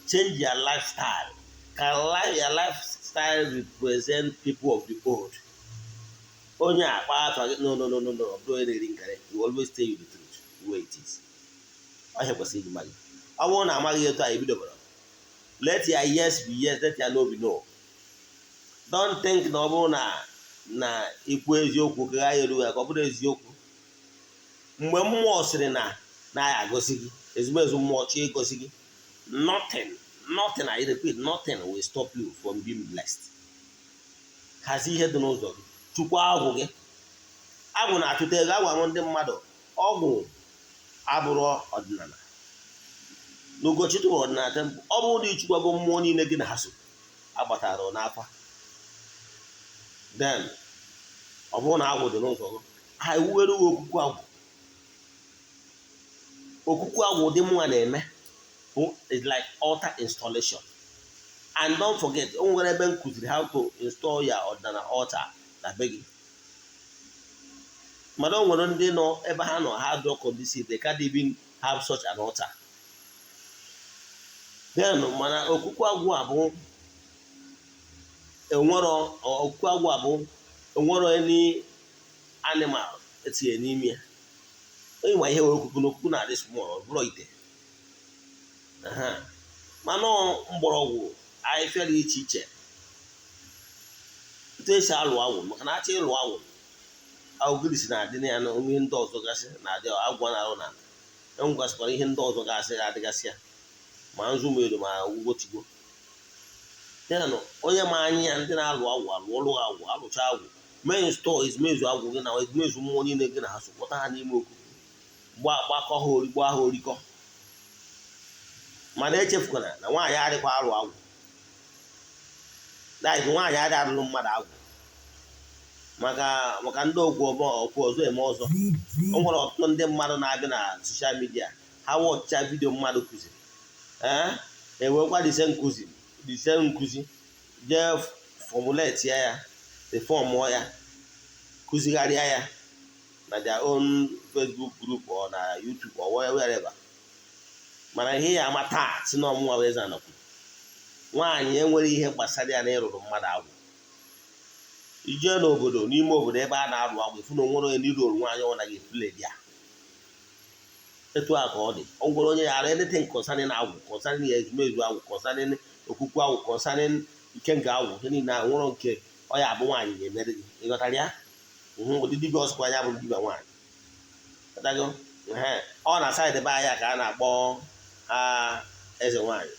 Change your lifestyle, ka your lifestyle represent people of the old. Onye akpa afa gị, no, no, no, no, no, ọ bụrụ onye na-eri nkarị, you always tell you the truth the way it is. Ọhịa kwesịrị iji gị. Ọ bụrụ na amaghị etu a ebidobara, let your yes be yes, let your no be no. Don't think na ọ bụrụ na ikwu eziokwu ka ya erughị ka ọ bụrụ eziokwu. Mgbe mmụọ sịrị na ya agọzi gị, ezigbo ezu mmụọ chọọ ịgọzi gị, nothing, nothing, I repeat, nothing will stop you from being blessed. Hazie ihe dị n'ụzọ gị. Chukwu agwụ gị, agwụ na-achụta ego. Agwa m ndị mmadụ, ọgwụ Abụrụ ọdịnala na Ugochi tụrụ ọdịnala temple. Ọ bụrụ na ịchụkwago mmụọ niile gị na ha so agbatara n'afa, then ọ bụrụ na agwụ dị n'ụzọ gị, ha ewuwere gị okwukwu agwụ. Okwukwu agwụ dị mụnwa na-eme bụ is like altar installation. And don't forget, o nwere ebe m kụziri how to install ya ọdịnala altar na be gị. Mana o nwere ndị nọ ebe ha nọ, ha dị conducive, they can't even have such an altar. Then mana okwukwu agwụ a bụ enwero okwukwu agwụ a bụ enwero any animal etinye n'ime ya. Onye ma ihe wee okwukwu na okwukwu na-adị small, ọ bụrụ ite. Mana mgbọrọgwụ ahịfịa dị iche iche, etu esi alụ agwụ, maka na achọ ịlụ agwụ, ogirisi na-adị na ya, na ihe ndị ọzọ gasị na-adị. Agwụ na-arụ na enwegasịkwara ihe ndị ọzọ gasị adịgasị ya, ma nzu, ma edo, ma ugwotigbo. Then onye ma anya ya, ndị na-alụ agwụ alụ ọlụ agwụ, alụcha agwụ, mee install ezumezu agwụ gị na ezumezu mmụọ niile gị na ha so, kpọta ha n'ime okuku, gbakọ ha, origbo ha orikọ. Mana echefukwana na nwaanyị adịkwa alụ agwụ. That is, nwaanyị adị alụrụ mmadụ agwụ, maka ndị okwu ọgbọ okwu ọzọ eme ọzọ. O nwere ọtụtụ ndị mmadụ na-abịa na social media, ha watcha video mmadụ kụziri, ee, ewekwa the same nkụzi jee formulate ya, reformụọ ya, kụzigharịa ya na their own Facebook group or na YouTube or wherever. Mana ihe ya ama taa si na ọmụnwa bụ eze anọkwu, nwaanyị enwere ihe gbasara ya na ịrụrụ mmadụ agwụ. Ijee n'obodo, n'ime obodo ebe a na-arụ agwụ, ifu na onwere onye n'iru oru nwaanyị ọ naghị epule ya. Etu a ka ọ dị. Ọ gwara onye ya arụ anything concerning agwụ, concerning ya ezumezu agwụ, concerning okwukwe agwụ, concerning ikenga agwụ, ihe niile ahụ nwere nke ọ ya abụ nwaanyị ga-emere gị. Ịghọtara ya? Ụdị dibịa ọsọkwa ya bụrụ dibịa nwaanyị. Ghọtago? Ọ na side be anyị ka a na-akpọ ha eze nwaanyị.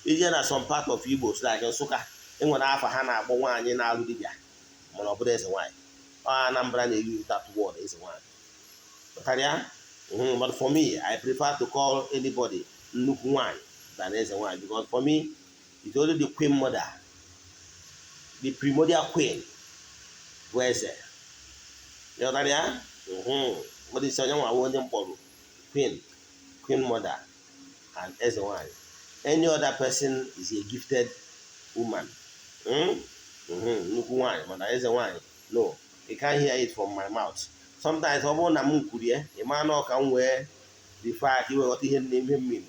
Ije na some part of Igbo like Nsụka, enwere afa ha na-akpọ nwaanyị na-alụ dibịa, mana ọ bụrụ eze nwaanyị. Ọ Anambra na-use that word eze nwaanyị. Ghọtara ya? But for me, I prefer to call anybody nnukwu nwaanyị than eze nwaanyị, because for me, it's only the queen mother, the primordial queen, bụ eze. Ghọtara ya? Mmadụ isi onye nwa onye mkpọrọ queen mother and eze nwaanyị. Any other person is a gifted woman. Nnukwu nwaanyị, mana eze nwaanyị, no, you can't hear it from my mouth. Sometimes ọ bụrụ na m kwuru ya, ị maa na ọ ka m wee refer ka iwe ghọta ihe n'ime mmiri.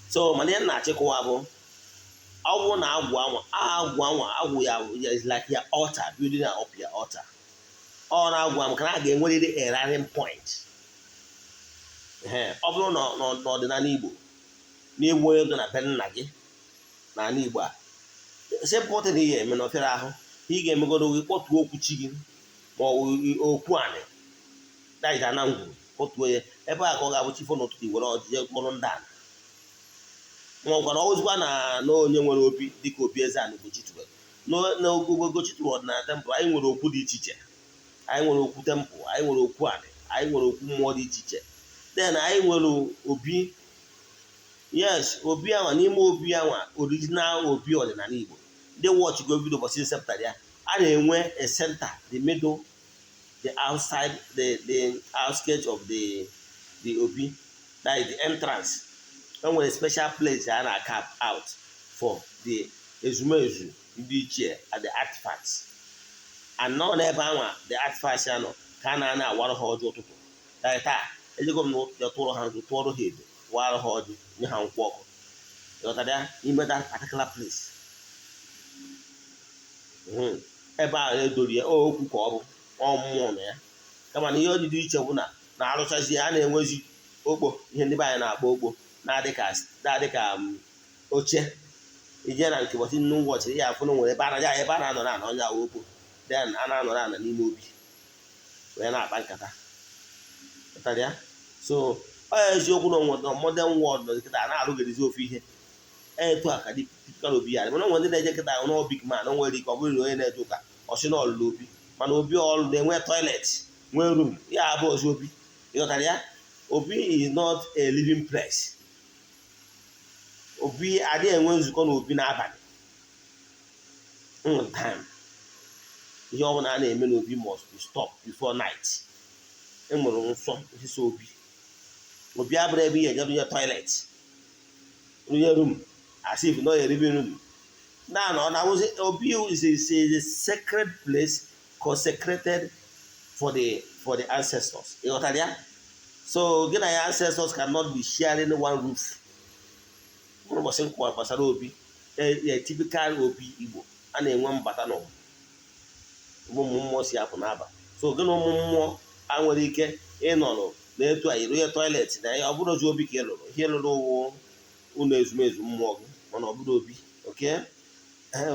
So mana ihe m na-achịkọwa bụ, ọ bụrụ na agwụ anwa, agwụ anwa, agwụ ya is like your altar, building up your altar. Ọ na-agwụ maka na a ga-enwerịrị a rallying point. Ọ bụrụ na n'ọdịnala Igbo, n'igbu onye nọ na be nna gị n'ala Igbo a, simple thing ị ga-eme na ọfịara ahụ, ị ga-emegodo gị kpọtuo okwu chi gị ma ọ bụ okwu anị daịza na ngwuru, kpọtuo ya ebe a ka ọ ga-abụ chifo n'ụtụtụ, were ọjị jee kpọrọ ndị ala, ma ọ gwara ọzụkwa na onye nwere obi dịka obi eze ana Ugochi tubelu n'ogogo Ugochi tubelu ọdịnala temple. Anyị nwere okwu dị iche iche. Anyị nwere okwu temple, anyị nwere okwu anị, anyị nwere okwu mmụọ dị iche iche. Then anyị nwere obi. Yes, obi anwa, n'ime obi anwa, original obi ọdịnala Igbo, ndị watch go video ụbọchị nsepụtara ya, a na-enwe a center, the middle, the outside, the outskirts of the obi, that is the entrance. Enwere special place a na-carve out for the ezumezu ndị ichie and the artifacts, and nọ n'ebe anwa the artifacts ya nọ ka a na-ana awara ha ọjị ụtụtụ. Taa ejego m n'ụtụtụ tụrụ ha nzu, tụọrọ ha edo, wara ha ọjị, nye ha nkwụ ọkụ. Ịghọtara ya? N'ime that particular place ebe ahụ edori ya, okwu ka ọ bụ ọ mmụọ nọ ya. Kama na ihe dị iche bụ na na-arụchazi ya, a na-enwezi okpo, ihe ndị be anyị na-akpọ okpo, na-adị ka oche. Ije na nke ụbọchị nnu ụbọchị ya, afụ na nwere ebe a na ebe a na-anọrọ ana, onye ahụ okpo. Then a na-anọrọ ana n'ime obi wee na-akpa nkata. Ghọtara ya? So ọ eziokwu na onwe modern world nọ kịta na-arụgịrịzi ofu ihe etu a ka dị typical obi ya. Mana onwe ndị na-eje kịta nọ big man, o nwere ike ọ bụrụ na onye na-eje ụka, ọ sị na ọlụlụ obi, mana obi ọlụ na-enwe toilet, nwee room ya abụ ozi obi. Ịghọtara ya? Obi is not a living place. Obi adịghị enwe nzukọ na obi n'abalị time. Ihe ọbụla a na-eme n'obi must be stopped before night. Enwere nsọ osisi obi. Obi abụrụ ebe ihe eje runye toilet, runye room, as if not a living room. Now ọ na-awụzi obi is a sacred place consecrated for the ancestors. Ịghọtara ya? So gị na ya ancestors cannot be sharing one roof. Ụbọchị ụbọchị nkwa gbasara obi, a typical obi Igbo, a na-enwe mbata na ụmụ mmụọ si apụ n'aba. So gị na ụmụ mmụọ a nwere ike ịnọrọ n'etu a ironye toilet na ya. Ọ bụrụ ozi obi ka ị lụrụ, ihe lụrụ ụwụ ụlọ ezumezu mmụọ gị, mana ọ bụrụ obi oke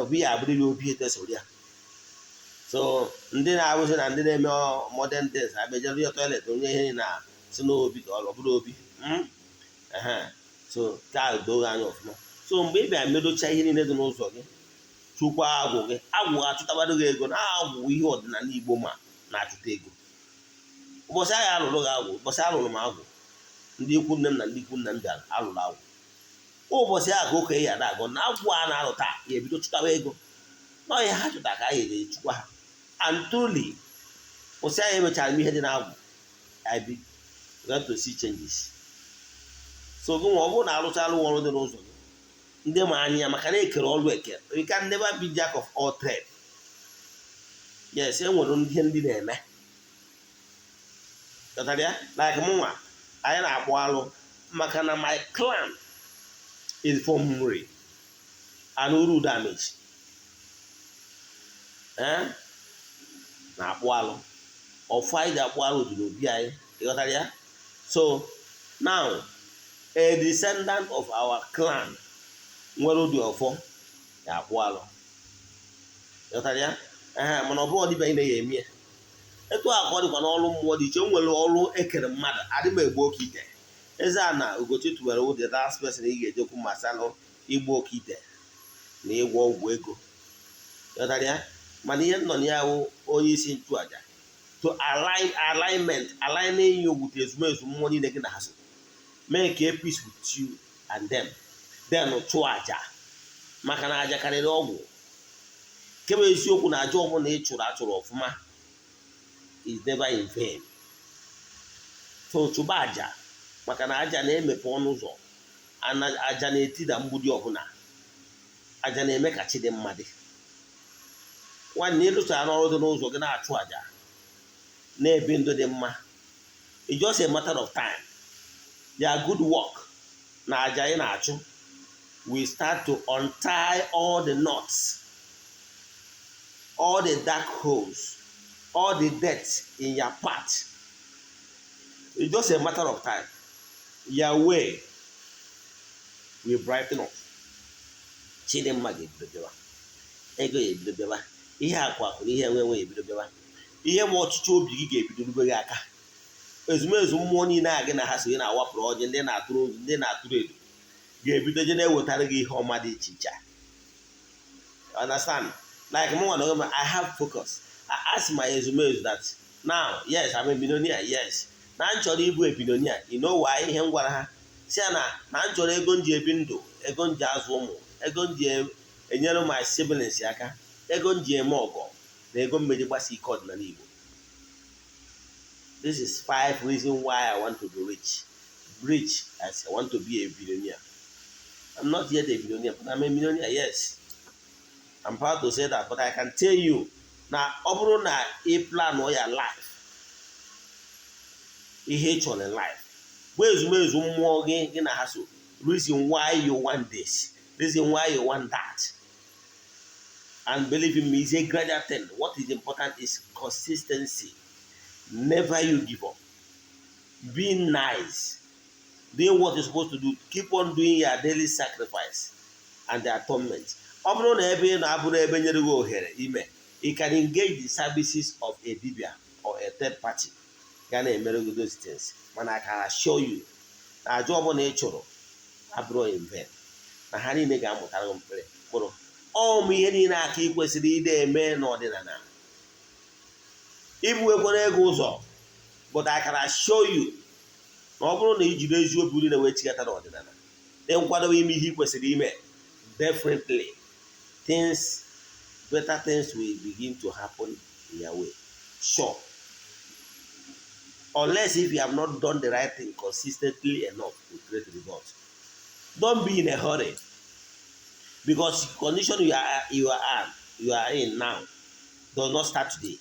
obi ya abụrịrị obi etesoro ya. So ndị na-arụzi na ndị na-eme modern days abịa ya toilet, onye ihe na si n'obi ka ọ bụrụ obi. So ka doo gị anya ọfụma. So mgbe ị bịara medocha ihe niile dị n'ụzọ gị, chụkwa agwụ gị, agwụ achụtabado gị ego na agwụ. Ihe ọdịnala Igbo ma na-achụta ego. Ụbọchị ahụ alụrụ gị agwụ, ụbọchị alụrụ m agwụ, ndị ikwu nne m na ndị ikwu nna m bịara alụrụ agwụ, ụbọchị ahụ ka okenye ya na-agụ na agwụ a na-alụ taa ya ebido chụtawa ego n'ọhịa ha chụta ka a ga-eji chukwa ha. And truly, ụbọchị ahụ emechara m ihe dị n'agwụ, I began to see changes. So gị nwa, ọ bụrụ na arụchala ọrụ dị n'ụzọ gị, ndị ma anya ya, maka na ekere ọrụ eke, you can never be jack of all trade. Yes, e nwere ihe ndị na-eme. Ghọtara ya? Like mụnwa, anyị na-akpụ alụ maka na my clan is from Nri and Uru damage eh na-akpụ alụ. Ọfụ anyị ji akpụ alụ dị n'obi anyị. Ịghọtara ya? So now, a descendant of our clan nwere ụdị ọfọ ga-akpụ alụ. Ịghọtara ya? Ee, mana ọ bụrụ ọdịbịa anyị na-eme ya etu a ka ọ dịkwa n'ọrụ mmụọ dị iche. O nwere ọrụ ekere mmadụ. Adị m egbu oke ite. Eze a na Ugochi tubere wụ the last person ị ga-ejekwu masalụ igbu oke ite na ịgwọ ọgwụ ego. Ịghọtara ya? Mana ihe nọ na ya wụ onye isi nchụaja to align, alignment, aligning you with ezumezu mmụọ niile gị na ha so, make a peace with you and them, then chụọ aja, maka na aja karịrị ọgwụ. Nke bụ eziokwu na aja ọbụla ị chụrụ, achụrụ ọfụma, is never in vain. So chụba aja, maka na aja na-emepe ọnụ ụzọ, aja na-etida mgbidi ọbụla, aja na-eme ka chi dị mma dị. Nwanne, ịlụchara ọrụ dị n'ụzọ gị, na-achụ aja, na-ebi ndụ dị mma, it's just a matter of time, your good work na aja ị na-achụ will start to untie all the knots, all the dark holes, all the debt in your path. It's just a matter of time, your way will brighten up. Chidimma ga-ebido bịawa, ego ya ebido bịawa, ihe akụ akụ na ihe enwe enwe ebido bịawa, ihe ma ọchịchị obi gị ga-ebido rube gị aka. Ezumezu mmụọ niile a gị na ha so gị na-awapụrụ ọjị, ndị na-atụrụ ozu, ndị na-atụrụ edo, ga-ebido je na-ewetara gị ihe ọma dị iche iche. Understand? Like mụ nwa na onwe m, I have focus. I ask my ezumezu that now, yes, I'm a billionaire. Yes, na m chọrọ ịbụ a billionaire. You know why? Ihe m gwara ha si ya na m chọrọ ego m ji ebi ndụ, ego m ji azụ ụmụ, ego m ji enyere my siblings aka, ego m ji eme ọgọ, na ego mmeji gbasa ike ọdịnala Igbo. This is five reasons why I want to be rich, rich as I want to be a billionaire. I'm not yet a billionaire, but I'm a millionaire. Yes, I'm proud to say that. But I can tell you na ọ bụrụ na ị plan your life, ihe ị chọrọ in life bụ ezumezu mmụọ gị, gị na ha so, reason why you want this, reason why you want that, and believe in me, it's a gradual thing. What is important is consistency. Never you give up. Be nice, doing what you're supposed to do. Keep on doing your daily sacrifice and the atonement. Ọ bụrụ na ebe ị na-abụrụ ebe nyere gị ohere ime, you can engage the services of a dibia or a third party ga na-emere gị those things. Mana I can assure you na aja ọbụla ị chụrụ abụrụ in vain, na ha niile ga-amụtara gị mkpụrụ ọmụ. Ihe niile aka ị kwesịrị ide eme n'ọdịnala ibuwekwara ego ụzọ, but I can assure you Na ọ bụrụ na i jiri ezi obi niile wee chigata n'ọdịnala, dị nkwadobe ime ihe ị kwesịrị ime, definitely things, better things will begin to happen in your way, sure, unless if you have not done the right thing consistently enough to create results. Don't be in a hurry, because the condition you are in now does not start today.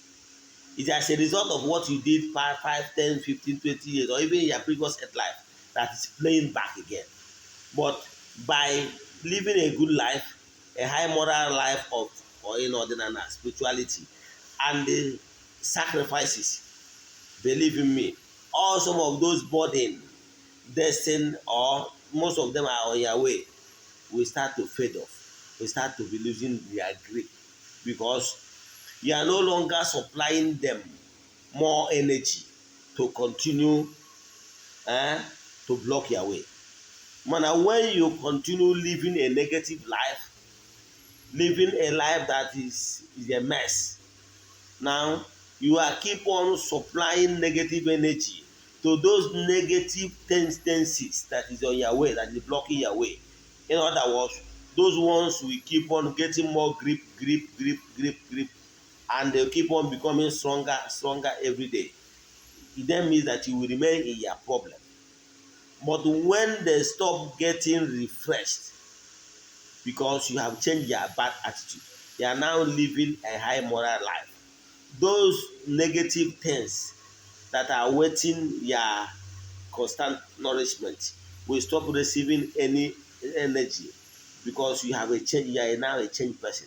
It's as a result of what you did 5, 5, 10, 15, 20 years, or even in your previous life that is playing back again. But by living a good life, a high moral life of or in ordinary spirituality and the sacrifices, believe in me, all some of those burden, destined, or most of them are on your way, will start to fade off. Will start to be losing their grip because you are no longer supplying them more energy to continue to block your way. Mana when you continue living a negative life, living a life that is a mess, now you are keep on supplying negative energy to those negative tendencies that is on your way, that is blocking your way. In other words, those ones will keep on getting more grip, grip, grip, grip, grip, and they keep on becoming stronger, stronger every day. It then means that you will remain in your problem. But when they stop getting refreshed, because you have changed your bad attitude, you are now living a high moral life. Those negative things that are waiting your constant nourishment will stop receiving any energy because you have a change, you are now a changed person.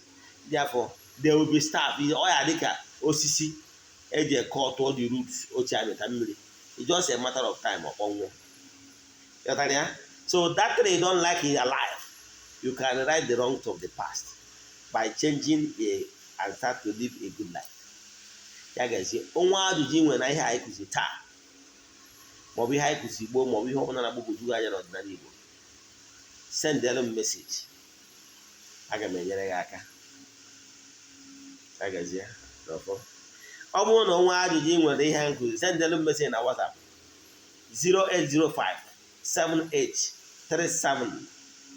Therefore, they will be starved. Ọ ya dịka osisi eji cut all the roots ochie amịta mmiri. It's just a matter of time, ọkpọnwụ. Ghọtara ya? So that thing you don't like in your life, you can right the wrongs of the past by changing a and start to live a good life. Ya gazie. Onwe ajụjụ ị nwere na ihe anyị kụzi taa, maọbụ ihe anyị kụzi gboo, maọbụ ihe ọbụla na-agbagwoju gị anya n'ọdịnala Igbo, sendịrị m message, aga m enyere gị aka. Ya gazie n'ọfọ. Ọ bụrụ na onwe ajụjụ ị nwere ihe anyị kụzi, sendịrị m message na WhatsApp 0805 78 37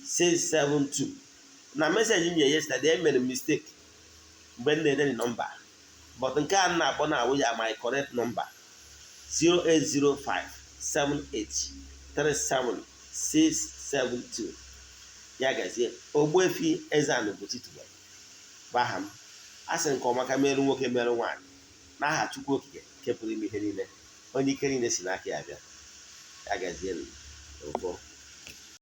672. Na message m nye yesterday, emere m mistake mgbe m na-ede the number, but nke a m na-akpọ na awụ ya my correct number, 0805 78 37 672. Ya gazie. Ogbuefi Eze-Ana Ugochi tubelu bụ aha m. A sị nke ọma ka merụ nwoke, merụ nwaanyị, n'aha Chukwu Okike nke pụrụ ime ihe niile, onye ike niile si n'aka ya bịa. Ya gazie. Ụfọ.